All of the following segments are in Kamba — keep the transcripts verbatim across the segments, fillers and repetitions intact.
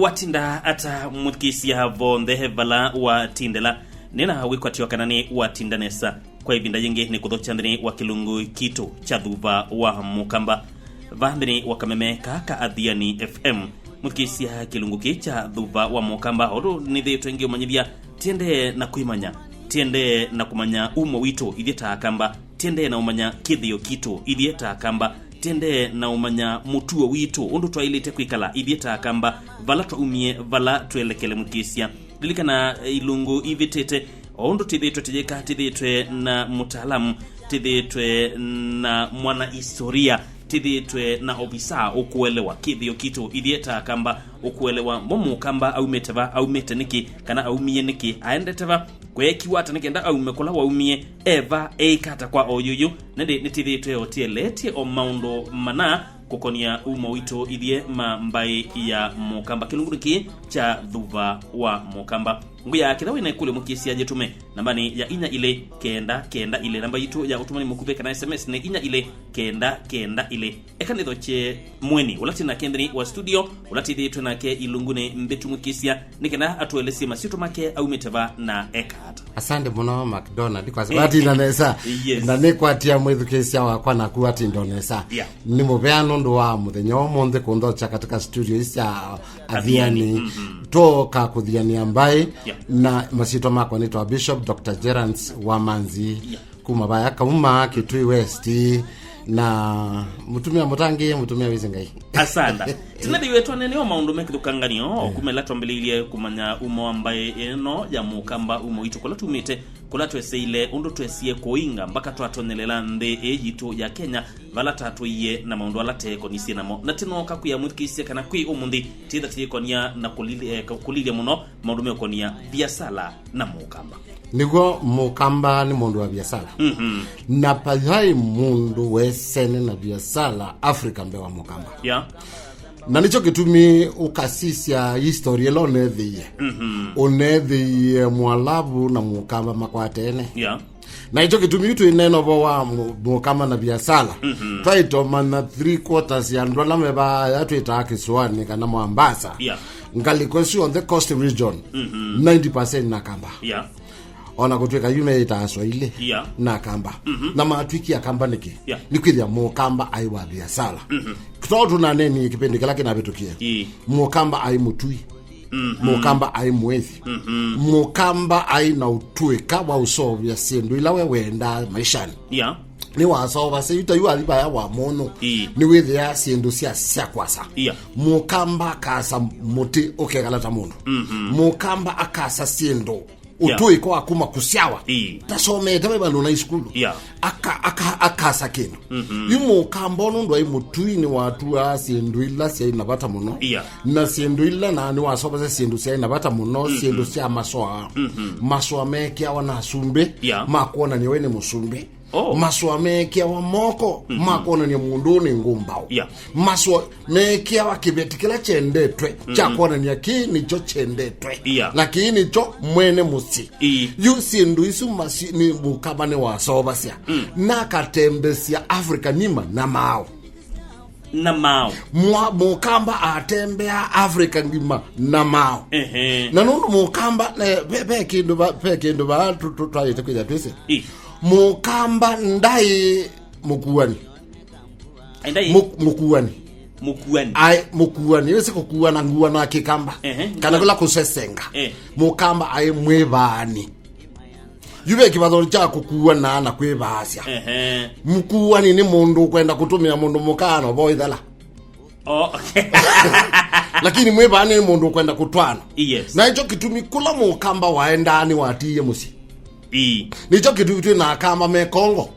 Watinda ata mũthikĩĩsya vonthe vala watindĩla? Nĩna wĩkwatyo kana nĩ watinda nesa. Kwa ĩvinda yĩngĩ nĩ kũthokya nthĩnĩ wa kĩlungu kitũ kya Thuva wa Mũkamba va nthĩnĩ wa kameme kaa ka Athiani F M. Mũthikĩĩsya, kĩlungu kĩĩ kya Thuva wa Mũkamba, ũndũ nĩthĩĩtwe ngĩũmanyĩthya, tiendee na kwĩmanya, tiendee na kũmanya umo witũ ithyĩ ta Akamba, tiendee na ũmanya kĩthĩo kitũ ithyĩ ta Akamba, tiendee na ũmanya mũtuo witũ, ũndũ twaĩlĩte kwĩkala ithyĩ ta Akamba, vala twaumie, vala twelekele. Mũthikĩĩsya, lilikana, eh, ilungu ivĩtĩte, o ũndũ tĩthĩtwe tĩyĩka, tĩthĩtwe na mũtaalamu, tĩthĩtwe na mwana historia, tĩthĩtwe na ovisaa ũkũelewa kĩthĩo kitũ ithyĩ ta Akamba, ũkũelewa mo Mũkamba aumĩte va, aumĩte nĩkĩ, kana aumie nĩkĩ, aendete va, kweekiwa ata nĩ kenda aume kũla waumie, eva eĩka ata kwa oyũyũ. Nĩndĩ nĩtĩthĩtwe o tĩeleetye o maũndũ mana kũkonia umo witũ ithyĩ ma mbaĩ ya Mũkamba. Kĩlungunĩ kĩĩ kya Thuva wa Mũkamba. Ngũya kĩla wĩna ĩkũlyo, mũthikĩĩsya, yĩtũme nambanĩ ya inya ilĩ kenda kenda ilĩ. Namba yitũ ya ũtũmani mũkuvĩ kana S M S nĩ inya ilĩ kenda kenda ilĩ. Eka nĩthokye mũeni ũla twĩ nake nthĩnĩ wa studio, ũla tĩthĩĩtwe nake ilungunĩ mbĩtu, mũthikĩĩsya, nĩ kenda atũelesye masyĩtwa make, aumĩte va na eka ata. Asante mũno, McDonald, kwa sababu watinda nesa. Yes. Na nĩkwatia mwĩthukĩĩsya wakwa naku watinda nesa. Yeah. Nĩ mũvea nũndũ wa mũthenya ũmũnthĩ kũnthokya katika studio ici sya Athiani. Athiani, mhm. Twoka kũthiania mbaĩ. Yeah. Na masyĩtwa makwa nĩtwa Bishop Doctor Gerance Wamanzi. Yeah. Kuma vaya Kauma, Kitui West, na mũtumĩa mũtangĩĩe, mũtumĩa wĩsĩ Ngai. Asanda. Tene thĩwetwa nene o maũndũ me kĩthũkanganio, eh, kuma ĩla twambĩlĩirie kũmanya umo wa mbaĩ ĩno ya Mũkamba, umo witũ kũla tumĩte, kũla tweseile, ũndũ twesie kũinga mpaka twatonyelela nthĩ ĩĩ yitũ ya Kenya, vala tatũie na maũndũ ala teekonisye namo. Na tĩnooka kwĩa mũthikĩĩsya kana kwĩ ũmũnthĩ, tĩtha tĩyĩkonia na kũlili-, eh, kũlilya mũno maũndũ meũkonia viasala na Mũkamba. Nĩw'o, Mũkamba nĩ mũndũ wa viasala. Mhm. Na vayaĩ mũndũ wesene na viasala Afrika mbee wa Mũkamba. Yeah. Na nĩkyo kĩtumi ũkasisya history ĩla ũneethĩie. Mhm. Ũneethĩie Mwalavu na Mũkamba makwatene. Yeah. Na nĩkyo kĩtumi yu twĩneena ũvoo wa Mũ-, Mũkamba na viasala. Mhm. Twaĩtomanya three quarters ya andũ ala me vaya twĩtaa Kĩsũanĩ kana Mombasa. Yeah. Ngalĩko ĩsu yonthe, coast region, mhm, ninety percent na Kamba. Yeah. Ona kũtwĩka yu meĩtaa Swahili, yeah, na Kamba. Mhm. Na matwĩkie Akamba nĩkĩ? Yeah. Nĩ kwĩthĩa Mũkamba aĩ wa viasala. Mhm. Tondũ tũnanenie kĩpindi kĩla kĩnavĩtũkie. Ĩĩ. Mũkamba aĩ mũtui. Mhm. Mũkamba aĩ mũĩthi. Mhm. Mũkamba aĩ na ũtũĩka wa ũseũvya syĩndũ ila we wendaa maishanĩ. Yeah. Nĩwaseũvasya yu ta yu athi vaya wa mũnũ. Ĩĩ. Nĩwĩthĩaa syĩndũ sya, sya kwasa. Yeah. Mũkamba akasa mũtĩ ũkekala ta mũndũ. Mhm. Mũkamba akasa syĩndũ. Yeah. Ũtũĩka wa kuma kũsyawa. Ĩĩ. Tasomete we vandũ na isukulu. Yeah. Aka-, aka-, akasa kĩndũ. Mhm. Yu Mũkamba nũndũ aĩ mũtui nĩwatuaa syĩndũ ila syaĩ na vata mũno. Yeah. Na syĩndũ ila na nĩwasovasya syĩndũ syaĩ na vata mũno, mhm, syĩndũ sya masoa. Mhm. Masoa meekĩawa na asumbĩ, yeah, ma kwonany'a we nĩ mũsumbĩ. Oh. Masoa meekĩawa moko, mhm, ma kwonany'a mũndũ ũũ nĩ ngũmbaũ. Yeah. Masoa meekĩawa kĩveti kĩla kyendetwe kya, mhm, kwonany'a kĩĩ nĩkyo kyendetwe. Yeah. Na kĩĩ nĩkyo mwene mũsyĩ. Ĩĩ. Yu syĩndũ isu masi-, nĩ Mũkamba nĩwaseũvasya. Mm. Nakatembesya Africa nima na maaũ. Na maaũ. Mwa-, Mũkamba atembeaa Africa ngima na maaũ. Ehe. Na nũndũ Mũkamba, eh, ve, ve kĩndũ va, ve kĩndũ vaa tũ-, tũ-, twaĩte kwĩthĩa twĩsĩ. Ĩĩ. Mũkamba ndaĩ mũkuani. Ndaĩ? Mũ-, mũkuani. Mũkuani. Aĩ mũkuani. Wĩsĩ kũkuana nguano ya Kĩkamba. Ehe. Kana kũla kũsesenga. Eh. Mũkamba aĩ mwĩvaani. Yu ve kĩvathũkany'o kya kũkuana na kwĩvaasya. Ehe. Mũkuani nĩ mũndũ ũkwenda kũtũmĩa mũndũ mũka na ũvoo ĩthala. Oh, okay. Lakini mwĩvaani nĩ mũndũ ũkwenda kũtwaana. Yes. Na nĩkyo kĩtumi kũla Mũkamba waendaa nĩwatiie mũsyĩ. Ĩĩ. Nĩkyo kĩtumi twĩ na Akamba me Congo.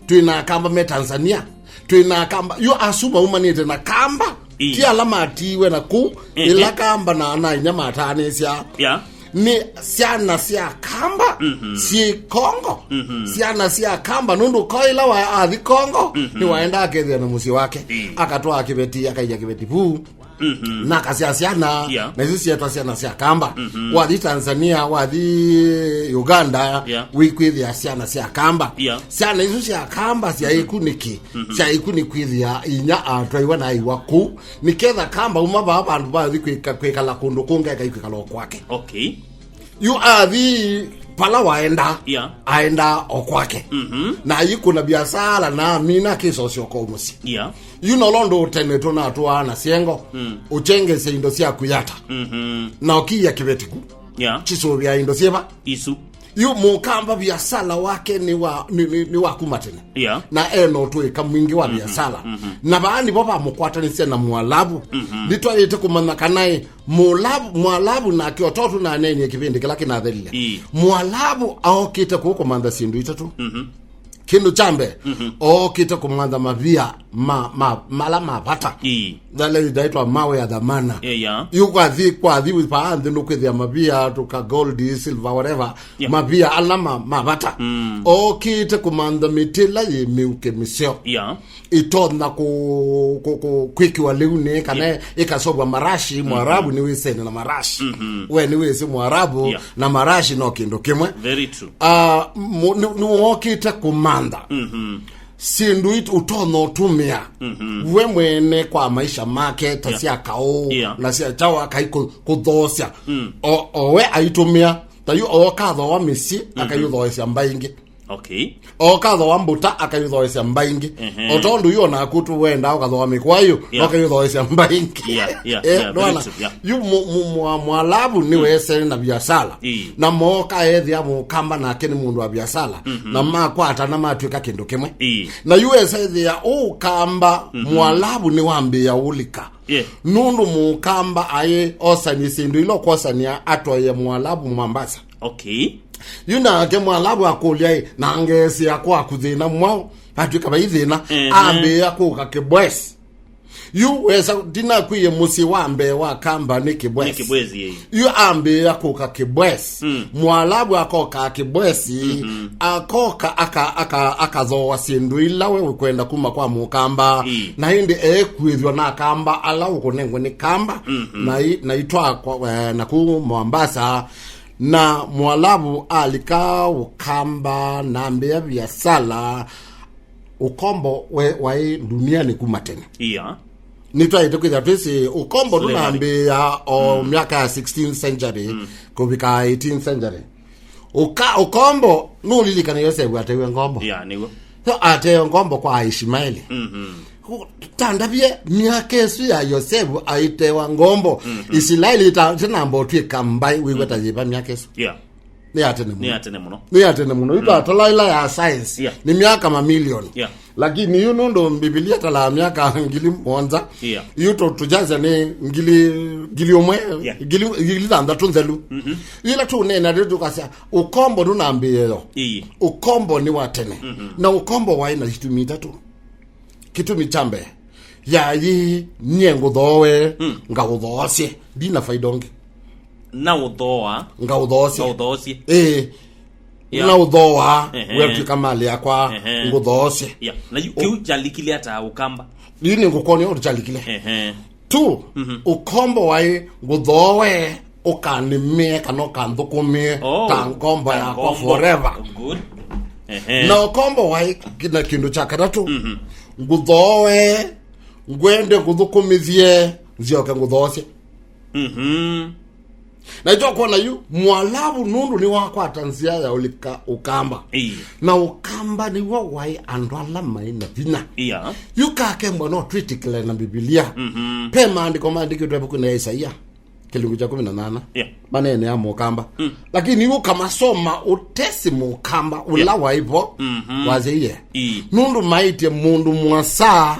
Twĩ na Akamba me Tanzania. Twĩ na Akamba. Yu asu maumanĩte na Kamba. Ĩĩ. Ti ala matiiwe na kũu. Ehe. Ĩla Kamba na ana inya mataanĩsya. Yeah. Nĩ syana sya Kamba, mhm, syĩ Congo. Mhm. Syana sya Kamba, nũndũ ko ĩla wa athi Congo, mhm, nĩwaendaa akethĩa na mũsyĩ wake. Ĩĩ. Akatwaa kĩveti, akaia kĩveti vu. Mhm. Na akasya syana, Yeah. na isu syetwa syana sya Kamba. Mhm. Wathi Tanzania, wathi Uganda, Yeah. wĩkwĩthĩa syana sya Kamba. Yeah. Syana isu sya Kamba syaĩ ku nĩkĩ? Mhm. Syaĩ ku nĩ kwĩthĩa inya atwaiwa na aiwa kũu. Nĩ ketha Kamba uma vaa vandũ vathi kwĩka-, kwĩkala kũndũ kũngĩ, eka ikwĩkala o kwake. Okay. Yu athi pala waenda, Yeah. aenda o kwake. Mhm. Na ayĩkũna biasala na amina akĩsosya o kwao mũsyĩ. Yeah. Yu nolo ndũ tene tũnatũaa na syengo, Mm. ũchengesya indo syaku yata. Mhm. Na ũkiia kĩveti ku. Yeah. Chisũvĩa indo syĩva. Isu. Yu mũkamba biasala wake nĩ wa, nĩ, nĩ, nĩ wa kuma tene. Yeah. Na ena ũtũĩka mwingĩ wa Mhm. biasala. Mhm. Na vaa nĩvo vamũkwatanĩsya na Mwalavu. Mhm. Nĩtwaĩte kũmanya kana ĩ, Mwalavu, Mwalavu nake o tondũ nanenie kĩvĩndĩ kĩla kĩnathelile. Ii. Mwalavu aokĩte kũu kũmantha syĩndũ itatũ. Mhm. Kĩndũ kya mbee, Mhm. ookĩte kũmantha mavia ma, ma, mala ma vata. Ii. Yale itaitwa mawe ya dhamana. Yeah, yeah. Yu kwathi, kwathi vaa nthĩ nũkwĩthĩa mavia, tũka gold, silver, whatever. Yeah. Mavia ala ma, ma vata. Mm. Ookĩte kũmantha mĩtĩ ĩla yĩ mĩuke mĩseo. Yeah. Itonya kũ, kũ, kũ, kwĩkĩwa lĩunĩ kana Yeah. ĩkasovwa marashi. Mhm. Mwarabu nĩwĩsene na marashi. Mhm. We nĩwĩsĩ Mwarabu Yeah. na marashi no kĩndũ kĩmwe. Very true. Ah, mu-, nĩ, nĩwokĩte kũmantha Mhm. syĩndũ it-, ũtonya ũtũmĩa Mhm. we mwene kwa maisha make ta Yeah. sya kaũ Yeah. na sya kyaũ akai kũ-, kũthoosya. Mm. O, o we aitũmĩa, ta yu ookathoa mĩsyĩ, Mhm. akaiũthoesya mbaingĩ. Okay. Ookathoa mbũta akaiũthoesya mbaingĩ. Mhm. O tondũ yu onaku tũwendaa ũkathoa mĩkwayũ, Yeah. ũkaiũthoesya mbaingĩ. Yeah, yeah, Eh, yeah, very ndwana? True, yeah. Yu mu-, mu-, mwa-, Mwalavu nĩwesene na biasala. Ii. Na mooka ethĩa mũkamba nake nĩ mũndũ wa biasala. Mhm. Na makwatana matwĩka kĩndũ kĩmwe. Ii. Na yu esethĩa ũkamba Mhm. Mwalavu nĩwambĩĩa ũlika. Yeah. Nũndũ mũkamba aĩ osanie syĩndũ ila ũkwosania atwaĩe Mwalavu Mombasa. Okay. Yu nake Mwalavu akũlya ĩ, na ngeesĩa kwaku thĩna mwaũ? Atwĩka vai thĩna, Mhm. ambĩĩa kũka Kibwezi. Yu wesa, ndinakwĩie mũsyĩ wa mbee wa Kamba nĩ Kibwezi. Nĩ Kibwezi, ĩĩ. Yu ambĩĩa kũka Kibwezi. Mm. Mwalavu akoka Kibwezi, Mhm. akoka aka, aka, akathooa syĩndũ ila we ũkwenda kuma kwa mũkamba. Ĩĩ. Na ĩndĩ ekwĩthwa na Akamba ala ũkũnengwa nĩ Kamba. Mhm. Na i-, na itwakwa, eh, na kũu Mombasa. Na Mwalavu alika Ũkamba na ambĩĩa viasala. Ũkombo we, waĩ ndunianĩ kuma tene. Ia. Nĩtwaĩte kwĩthĩa twĩsĩ ũkombo Slavery. Ndũnambĩĩa o Mm. myaka ya sixteenth century Mm. kũvika eighteenth century. Ũka, ũkombo, nũlilikana Yosevu atewe ngombo? Ia, nĩw'o. So, atewe ngombo kwa Aishimaeli. Mhm. Tandavye myaka ĩsu ya Yosevu aitewa ngombo, Mhm. Isilaeli ita-, ĩtanamba ũtw'ĩka mbaĩ, wĩw'a ta yĩva myaka ĩsu? Ia. Nĩ ya tene mũno. Nĩ ya tene mũno. Nĩ ya tene mũno. Yu Mm. twatala ĩla ya science. Yeah. Nĩ myaka mamilioni. Yeah. Lakini yu nũndũ Mbivilia ĩtalaa myaka ngili mũonza. Yeah. Yu tũ-, tũkyasya nĩ ngili, ngili ũmwe, Yeah. ngili, ngili thanthatũ nthelu. Mhm. Yu ĩla tũũneena rĩu tũkasya, ũkombo ndũnambĩĩe yo. Ĩĩ. Ũkombo nĩ wa tene. Mhm. Na ũkombo waĩ na itumi itatũ. Kĩtumi kya mbee, yaĩ nyie ngũthooe, Mm. ngaũthoosye. Ndina faida ũngĩ. Na ũthooa. Ngaũthoosye. Ngaũthoosye. Ĩĩ. Yeah. Na ũthooa, Ehe. wetw'ĩka malĩ yakwa, Ehe. ngũthoosye. Yeah. Na yu-, kĩu kyalikile ata ũkamba? Yu nĩngũkwony'a ũndũ kyalikile. Ehe. Two, Mhm. ũkombo waĩ ngũthooe, ũkanĩmĩe kana ũkanthũkũmĩe Oh, ta ngombo ta yakwa ngombo. Forever. Good. Ehe. Na ũkombo waĩ ki-, na kĩndũ kya katatũ, Mhm. ngũthooe, ngwende ngũthũkũmĩthye, nzyoke ngũthoosye. Mhm. Na ĩtwakwona yu, Mwalavu nũndũ nĩwakwata nzĩa ya ũlika ũkamba. Ĩĩ. Na ũkamba nĩw'o waĩ andũ ala maĩ na vinya. Ia. Yu kakembwa no twĩtĩkĩle na Mbivilia. Mhm. Ve maandĩko maandĩkĩtwe ĩvukunĩ ya Isaia, kĩlungu kya kũmi na nana. Yeah. Maneenea mũkamba. Mm. Lakini yu ũkamasoma ũtesi mũkamba ũla Yeah. waĩ vo, Mhm. wasyaie. Ĩĩ. Nũndũ maĩtye mũndũ mũasa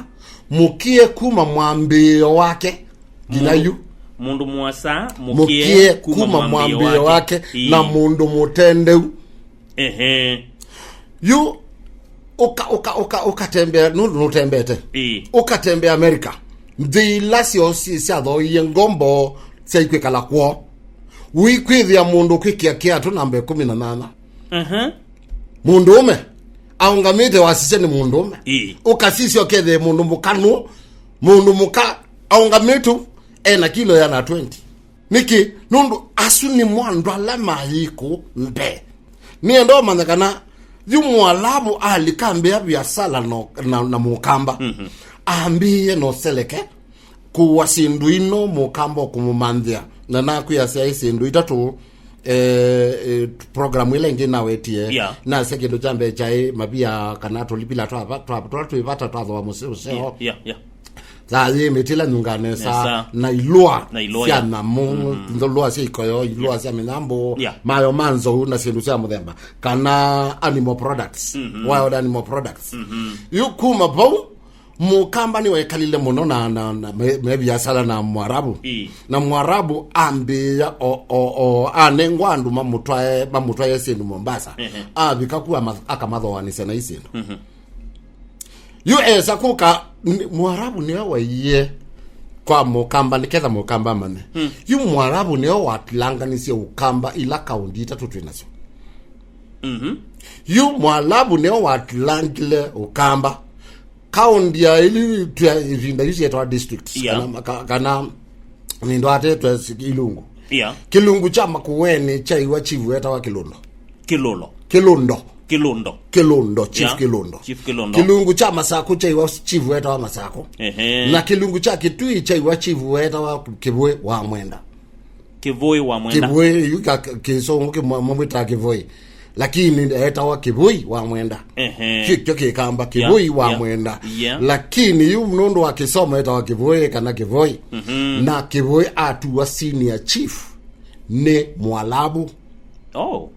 mũkie kuma mwambĩĩo wake. Nginya Mũndũ, yu. Mũndũ mũasa, mũkie, Mũkie kuma kuma mwambĩĩo mwambĩĩo wake. Wake, Ĩĩ. Na mũndũ mũtendeu. Ehe. Yu, ũka, ũka, ũka, ũkatembea, nũndũ nũtembete. Ĩĩ. Ũkatembea America. Nthĩ ila syoo si-, syathooie ngombo sya ikwĩkala kwoo. Ũikwĩthĩa mũndũ kwĩkĩa kĩatũ namba ĩkũmi na nana. Aha. Mũndũũme aũngamĩte wasisya nĩ mũndũũme. Ĩĩ. Ũkasisya ũkethĩe mũndũ mũka nũ, mũndũ mũka aũngamĩtu Ena kilo ya na twenty. Nĩkĩ? Nũndũ asu nĩmo andũ ala mayĩkũ mbee. Nĩenda ũmanya kana yu Mwalavu alika ambĩa viasala no, na, na Mũkamba. Mhm. Ambĩĩe no seleke kũwa syĩndũ ino Mũkamba ũkũmũmanthĩa. Na nakwĩa syaĩ syĩndũ itatũ, eh, eh, program ĩla ĩngĩ nawetie. Yeah. Nasya kĩndũ kya mbee kyaĩ mavia kana tũlipila twa va-, twa, twa twĩ vata twa thooa mũse-, ũseo. Yeah, yeah, yeah. Thayĩ mĩtĩ ĩla nyunga nesa, nesa. Na ilũa. Na ilũa, sya yeah. Nyamũ, mhm. Ilũa sya ikoyo, ilũa, yeah. Sya mĩnyambũ, yeah. Mayo ma nzou na syĩndũ sya mũthemba. Kana animal products, mhm. Wild animal products. Mhm. Yu kuma vau, Mũkamba nĩwekalile mũno na, na, na me, me viasala na Mwarabu. Ii. Na Mwarabu ambĩĩa o, o, o, anengwa andũ mamũtwae, mamũtwae syĩndũ Mombasa. Ehe. Avika ku ama-, akamathoanisya na isyĩndũ. Mhm. Yu esa kũka, n-, Mwarabu nĩwe waie kwa Mũkamba, nĩketha Mũkamba amanye. Hmm. Yu Mwarabu nĩwe watilanganisye Ũkamba ila kaũndi itatũ twĩ nasyo. Mhm. Yu Mwarabu nĩwe watilangile Ũkamba. Kaũndi ya ili twa ivinda yu syetawa districts. Yeah. Kana, ka-, kana nindo atetwe ilungu. Yeah. Kĩlungu kya Makueni kyaiwa chief wetawa Kĩlũndo. Kĩlũlo. Kĩlũndo. Kĩlũndo. Kĩlũndo, Chief, yeah. Kĩlũndo. Chief Kĩlũndo. Kĩlungu kya Masaku kyaiwa chief wetawa Masaku. Ehe. Na kĩlungu kya Kitui kyaiwa chief wetawa Kĩvũĩ wa Mwenda. Kĩvũĩ wa Mwenda. Kĩvũĩ, yu ka-, kĩsũngũ kĩmwe mamwĩtaa Kĩvũĩ. Lakini etawa Kĩvũĩ wa Mwenda. Ehe. Kyo, kyo Kĩkamba, yeah, Kĩvũĩ wa, yeah, Mwenda. Yeah. Lakini yu nũndũ wa kĩsomo etawa Kĩvũĩ kana Kĩvũĩ. Mhm. Na Kĩvũĩ atuwa senior chief nĩ Mwalabu. Oh.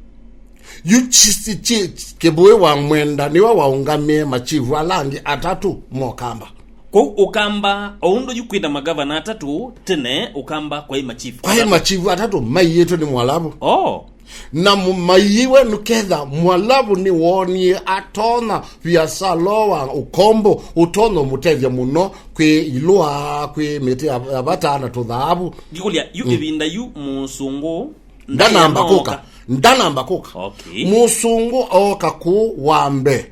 Yu chi-, chi-, chi-, Kĩvũĩ wa Mwenda nĩwe waũngamie machifu ala angĩ atatũ ma Ũkamba. Kũu Ũkamba, o ũndũ yu kwĩna magavana atatũ, tene Ũkamba kwaĩ machifu. Kwaĩ atatũ. Machifu atatũ maiĩtwe nĩ Mwalabu. Oh. Na mu-, maiĩwe nĩketha Mwalabu nĩwonie atonya viasala wa ũkombo, ũtonya ũmũtethya mũno kwĩ ilũa, kwĩ mĩtĩ ya, ya vata na tũthaavu. Ngĩkũlya, yu, mm, ĩvinda yu mũsũngũ ndanamba kũka. Ndanamba kũka. Okay. Mũsũngũ ooka kũũ wa mbee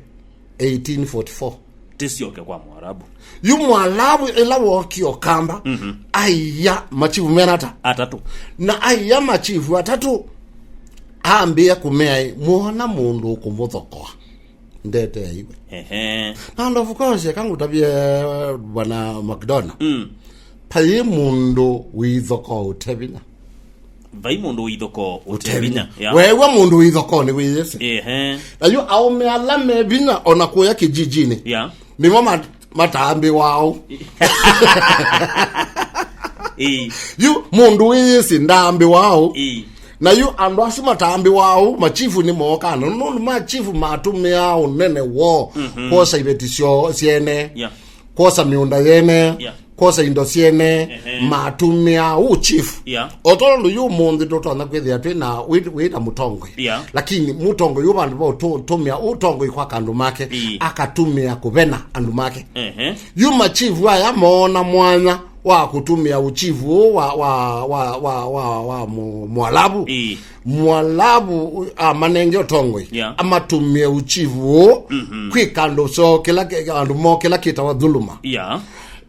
eighteen forty-four. Tĩsyoke kwa Mwarabu. Yu Mwarabu ĩla wookie Ũkamba, mhm, aiya machifu menata? Atatũ. Na aiya machifu atatũ, ambĩĩa kũmea, "Mwona mũndũ ũkũmũthokoa, ndetee iwe." Ehe. And of course, eka ngũtavye, Bwana McDonald. Mm. Vai mũndũ wĩthokoa ũte vinya. Vai mũndũ wĩthokoa ũte vinya. Ũte vinya. Yeah. Weew'a mũndũ wĩthokoa nĩ wĩyĩsĩ. Ehe. Na yu aũme ala me vinya ona kũya kĩjijinĩ. Yeah. Nĩmo mat-, matambĩwaa ũu. Ĩĩ. Yu mũndũ wĩyĩsĩ ndambĩwaa ũu. Ĩĩ. Na yu andũ asu matambĩwaa ũu, machifu nĩmookaa. Na nũndũ machifu matũmĩaa ũnene woo, mhm, kwosa iveti syoo syene, yeah, kwosa mĩũnda yene, yeah, kwosa indo syene, ehe, matũmĩaa ũu chief. Yeah. O tondũ yu ũmũnthĩ tũtonya kwĩthĩa twĩ na, wĩ, wĩ na mũtongoi. Yeah. Lakini mũtongoi yu vandũ va ũtũ-, ũtũmĩa ũtongoi kwaka andũ make, ĩĩ, akatũmĩa kũvena andũ make. Ehe. Yu machifu aya moona mwanya wa kũtũmĩa ũchifu ũũ wa, wa, wa, wa, wa, wa Mu-, Mwalavu. Ĩĩ. Mwalavu amanenge ũtongoi, yeah, amatũmĩe ũchifu ũũ, mhm, kwĩka andũ soo, kĩla kĩ-, andũ moo kĩla kĩtawa dhuluma. Yeah.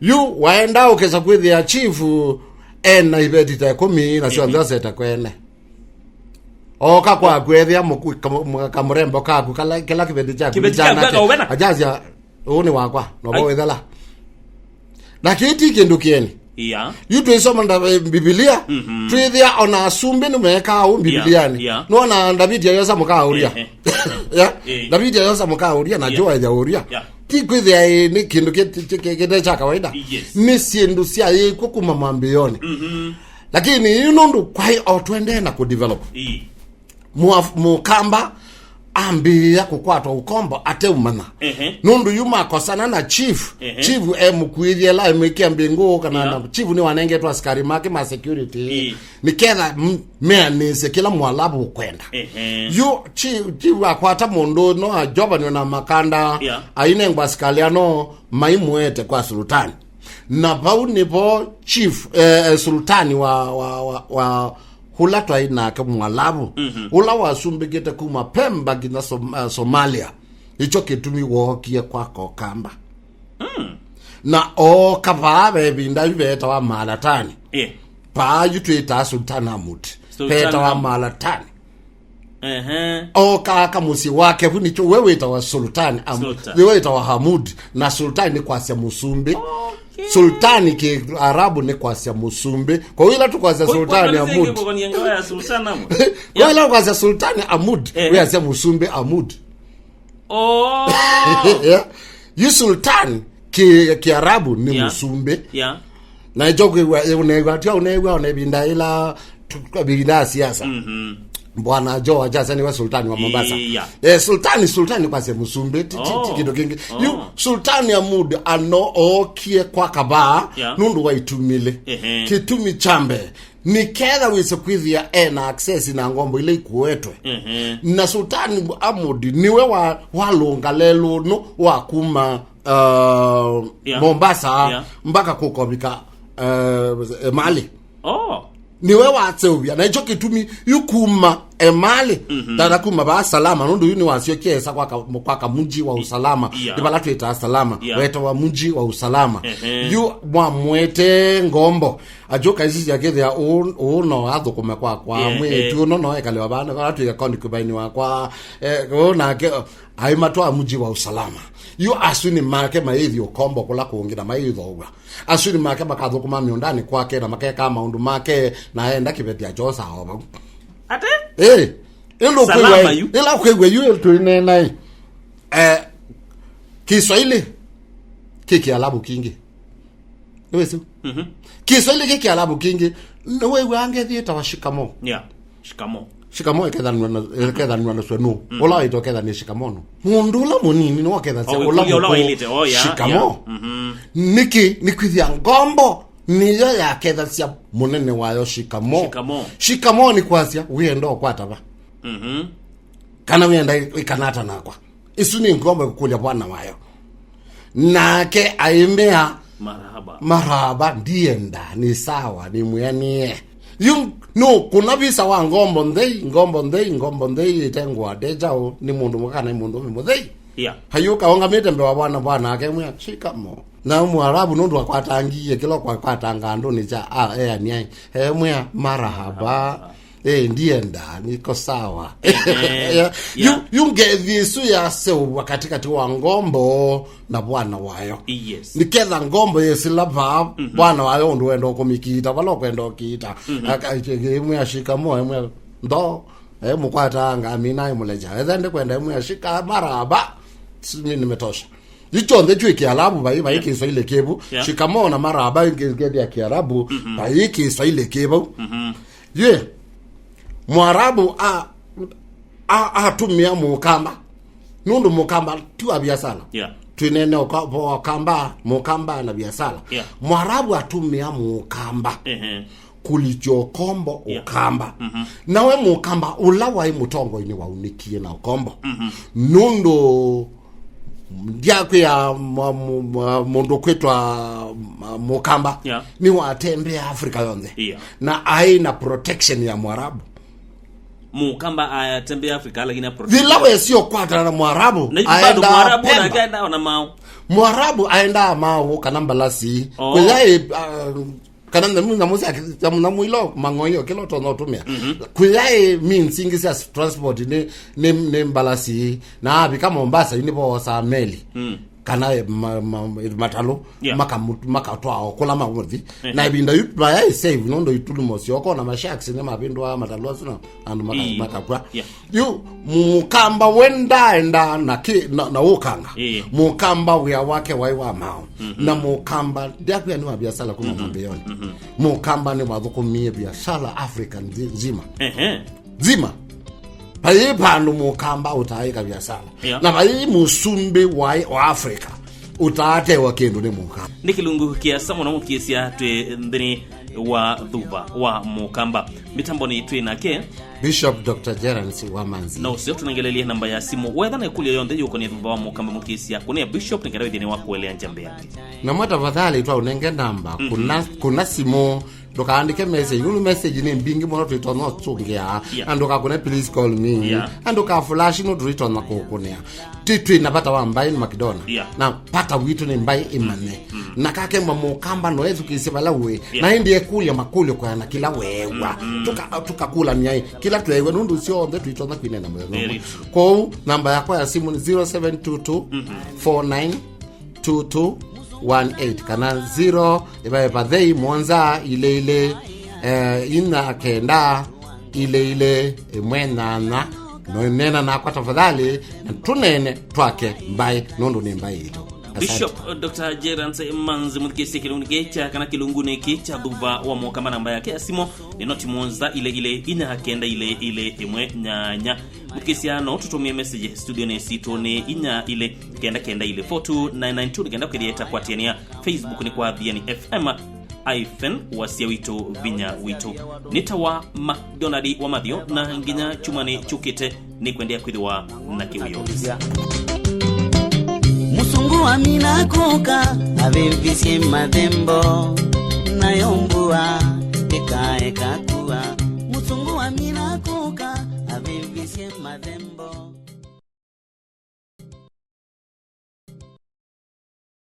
Yu waenda ũkesa kwĩthĩa chifu ena iveti ta ĩkũmi na syonthe, mhm, asete kwene. Oka kwaku ethĩa mũku-, kam-, kamũrembo kaku, kala, kĩla kĩveti kyaku. Kĩveti kyaku nĩkyanake. Akaũvena. Ajasya, "Ũũ nĩ wakwa, no. Ai. Wĩthela." Na kĩĩ ti kĩndũ kĩeni. Yeah. Yu twĩsoma nda-, eh, Mbivilia, mhm, twĩthĩa ona asumbĩ nĩmeekaa ũu Mbivilianĩ. Yeah, yeah. Nona Ndaviti ayosa mũkaũria. Ehe. Yeah? Eh. Ndaviti ayosa mũkaũria na, yeah, Joa yaũria. Yeah. Ti kwĩthĩa, eh, nĩ kĩndũ kĩ-, kĩ-, kĩ-, kĩte kya kawaida. Yes. Nĩ syĩndũ syaĩkwa kuma mambĩĩonĩ. Mhm. Lakini yu nũndũ kwaĩ o twendee na kũdevelop. Ĩĩ. Mwa-, Mũkamba ambĩĩa kũkwatwa ũkombo ateũmanya. Ehe. Nũndũ yu makosana na chief. Ehe. Chief emũkuĩthye ĩla emwĩkĩa mbĩngũ kana, yeah, na chief nĩwanengetwe asikali make ma security. Ĩĩ. Nĩketha m-, meanĩsye kĩla Mwalavu ũkwenda. Ehe. Yu chi-, chief akwata mũndũ no ajovanĩwe na makanda, yeah, ainengwa asikali ano maimũete kwa sultani. Na vau nĩvo chief, eh, eh, sultani wa, wa, wa, wa ũla twaĩ nake Mwalavu, mhm, ũla wasumbĩkĩte kuma Pemba nginya Som-, eh, Somalia. Nĩkyo kĩtumi wookie kwaka Ũkamba. Mm. Na ooka vaa ve ĩvinda yu veetawa Malatani. Eh. Vaa yu twĩtaa Sultan Hamud. Sultan Veetawa Hamud. Malatani. Ehe. Ooka aka mũsyĩ wake, vu nĩkyo we wĩtawa Sultan Hamud. Sultan. We wĩtawa Hamud. Na Sultan nĩ kwasya mũsumbĩ. Okay. Sultan Kĩarabu nĩ kwasya mũsumbĩ. Kwa hiyo ĩla tũkwasya Sultan Hamud. Kwa hiyo ĩla tũkwasya Sultan Hamud, eh, wĩasya mũsumbĩ Hamud. Oh. Yeah. Yu Sultan ki Kiarabu ni, yeah, musumbĩ. Yeah. Na nĩkyo kwĩw'a, ũnew'a, tya ũnew'a, ona ĩvinda ĩla tu-, ĩvinda ya siasa. Mhm. Bwana Joe Wajacya nĩwe sultani wa Mombasa. Yeah. Eh, sultani, sultani kwasya musumbĩ, ti, ti, ti, oh, kĩndũ kĩngĩ. Oh. Yu Sultani Hamud ano ookie kwa Kavaa, yeah, nũndũ wa itumi ilĩ. Ehe. Kĩtumi kya mbee, nĩ ketha wĩse kwĩthĩa e na access na ngombo ila ikuetwe. Mhm. Na Sultan Hamud nĩwe wa, walũnga lelũ ũno wa kuma, uh, yeah, Mombasa, yeah, mpaka kũkovika, uh, Emali. Oh. Nĩwe waseũvya, na nĩkyo kĩtumi yu kuma Emali, mhm, tata kuma vaa Salama, nũndũ yu nĩwasyokie esa kwa ka-, kwa kamũji wa Usalama, yeah, nĩ vala twĩtaa Salama, yeah, wetawa mũji wa Usalama. Ehe. Yu mwamwete ngombo, Ajoka ici syakethĩa ũũ, ũũ no athũkũme kwakwa, eh, mwĩĩtu, eh, ũno no ekale wa vana, kana twĩke concubine wakwa, eh, ũũ nake, eh, aimatwaa mũji wa Usalama. Yu aswini make maithi ũkombo kũla kũngĩ na maithowa. Aswini make makathũkũma mĩũndanĩ kwake na makekaa maũndũ make, na enda kĩveti achosa o vau. Ate? Eh, ĩla Salama ũkwĩw'a, yu. Ĩla ũkwĩw'a yu tũineenaĩ. Eh, Kiswahili kĩ Kiarabu kingĩ. Nĩwĩsĩ? Mhm. Kiswahili kĩ Kiarabu kingĩ, nĩwĩw'aa ngethi ĩtawa shikamo. Yeah. Shikamo. Shikamo ĩkethanwa na, ĩkethanwa na swe nũ? Mm. Ũla waitwa ketha nĩ shikamo nũ? Mũndũ ũla mũnini nĩwe ũkethasya. Oh, ũla wĩkũlya ũla mũkũũ. Wailĩte. Oh, yeah, shikamo. Yeah. Mhm. Nĩkĩ? Nĩkwĩthĩa ngombo nĩyo yakethasya mũnene wayo shikamo. Shikamo. Shikamo nĩ kwasya wĩenda ũkwata va? Mhm. Kana wĩenda ĩkanata nakwa? Ĩsu nĩ ngombo ĩkũkũlya bwana wayo. Nake aimea, "Marahaba. Marahaba, ndienda, ni sawa, ni mwianie." Yu, no, kuna visa wa ngombo nthei, ngombo nthei, ngombo nthei, itengwa deja o, ni mũndũ mũka kana ni mũndũ mũthei. Yeah. Hayuka ongamite mbee wa bwana, bwana akemwĩa, "Shikamo." Na Mwarabu nũndũ akwatangie kĩla kwakwatanga andũ nĩ cha, ah, eh, aniai. Emwĩa, "Marahaba." Eh, ndienda, niko sawa. Eh, eh, yeah. Yu, yeah. Yu ngethi ĩsu yaseũvwa katĩkatĩ wa ngombo na bwana wayo. Yes. Nĩketha ngombo yĩsĩla vaa, mhm, bwana wayo ũndũ wenda ũkũmĩkiita, vala ũkwenda ũkiita. Mhm. Aka-, ĩmwe ashika mo, ĩmwe ndo, eh, mũkwata anga, amina, ĩmũleja. Etha ndikwenda, ĩmwe ashika, marahaba. Mimi nimetosha. Yu kyonthe twĩ Kiarabu, vai, vai, yeah, Kiswahili kĩvu. Yeah. Shikamo na marahaba, ngethi ya Kiarabu, mhm, vai Kiswahili kĩvau. Mhm. Ye, Mwarabu a, a, atumĩa Mũkamba. Nũndũ Mũkamba ti wa biasala. Yeah. Twĩnene ũka-, Ũkamba, Mũkamba na biasala. Yeah. Mwarabu atumĩa Mũkamba, ehe, kũlikya ũkombo, yeah, Ũkamba. Mhm. Nawe Mũkamba ũla waĩ mũtongoinĩ waunĩkie na ũkombo. Mhm. Nũndũ ndyakwĩa mwa-, mu-, mwa-, mũndũ kwĩtwa, ma-, Mũkamba, yeah, nĩwatembea Afrika yonthe. Yeah. Na aĩ na protection ya Mwarabu. Mũkamba atembea Afrika, lakini a protection. Yĩla wesio kwatana na Mwarabu, na yu bado aendaa Mwarabu Pemba. Nake aendaa ona Mau. Mwarabu aendaa Mau kana Mbalasi. Oh. Kũyaĩ, uh, kana nyamu, nyamu sya ki-, nyamu, nyamu ilo mang'oyo kĩla ũtonya ũtũmĩa. Mhm. Kũyaĩ means ingĩ sya transport nĩ, nĩ, nĩ Mbalasi, na avika Mombasa, yu nĩvoosaa meli. Mm. Kana, eh, ma-, ma-, matalũ, yeah, makamu-, makatwaa o kũla maũthi. Mhm. Na ĩvinda yu vayaĩ safe, nũndũ itulumo syoko na masharks nĩ mavĩndũaa matalũ asu na andũ maka-, ii, makakw'a. Yeah. Yu Mũkamba we ndaenda na ki-, na, na ũkanga. Ĩĩ. Mũkamba wĩa wake waĩ wa Mau. Mhm. Na Mũkamba ndyakwĩa nĩ wa biasala kuma, mhm, mwambĩoni. Mhm. Mũkamba nĩ wathũkũmie biasala Afrika nzi-, nzima. Ehe. Nzima. Vai vandũ Mũkamba ũtaaĩka biasala. Yeah. Na vai mũsumbĩ wa, wa Afrika ũtaatewa kĩndũ nĩ Mũkamba. Nĩ kĩlungu kĩasa mũno mũkĩĩsya twĩ nthĩnĩ wa thuva wa Mũkamba. Mĩtambonĩ twĩ nake Bishop Doctor Gerance Wamanzi. Na ũseo tũnengelelie namba ya simũ. Wetha na ĩkũlyo yonthe yũkonĩ thuva wa Mũkamba mũkĩĩsya kũnĩa Bishop nĩ kenda wĩthĩnĩ wa kũelea njambe yake. Na mwa tafadhali twaũnenge namba, mhm, kuna, kuna simũ Ndũkaandĩke message. Nũndũ message nĩ mbingĩ mũno twĩtonya ũsũngĩa. Yeah. Na ndũkakũne "Please call me." Yeah. Na ndũkaflash nũndũ twĩtonya kũkũnĩa. Ti twĩ na vata wa mbaĩ nĩ Makidona. Yeah. Na vata witũ nĩ mbaĩ ĩmanye. Mm. Na kakemba mũkamba no ethukĩĩsye vala ũĩ. Yeah. Na ĩndĩ ekũlya makũlyo kwĩana kĩla weew'a. Mm, mm. Tũka-, tũkakũlany'a ĩ, kĩla tweew'a nũndũ syonthe twĩtonya kwĩneena mũthenya ũmwe. Very true. Kwoou, namba yakwa ya simũ nĩ zero seven two two, four nine two two one eight, kana zero ĩvae vathei mũonza ilĩ ilĩ, eh, inya kenda ilĩ ilĩ ĩmwe nyanya. No neena nakwa tafadhali, na tũneene twake mbaĩ, nũndũ nĩ mbaĩ yitũ. Asante. Bishop Doctor Gerance Manzi, mũthikĩĩsye kĩlungu kĩĩ kya kana kĩlungunĩ kĩĩ kya thuva wa mũkamba, namba yake ya simũ nĩ noti mũonza ilĩ ilĩ inya kenda ilĩ ilĩ ĩmwe nyanya. Mũthikĩĩsya no tũtũmĩe message studionĩ sitũ nĩ inya ilĩ kenda kenda ilĩ four two nine nine two, nĩkenda kwĩthĩa ĩtakwatĩanĩa. Facebook nĩ kwa Athiani F M hyphen wasya witũ vinya witũ. Nĩ ta wa McDonald wa Mathio, na nginya kyumwanĩ kyũkĩte nĩ kwendeea kwĩthĩwa na kĩwĩoo. Mũsungu wa mina kũka, avĩvisye mathembo, nayo mbua ĩkaeka kua. Mũsungu wa mina kũka, avĩvisye mathembo.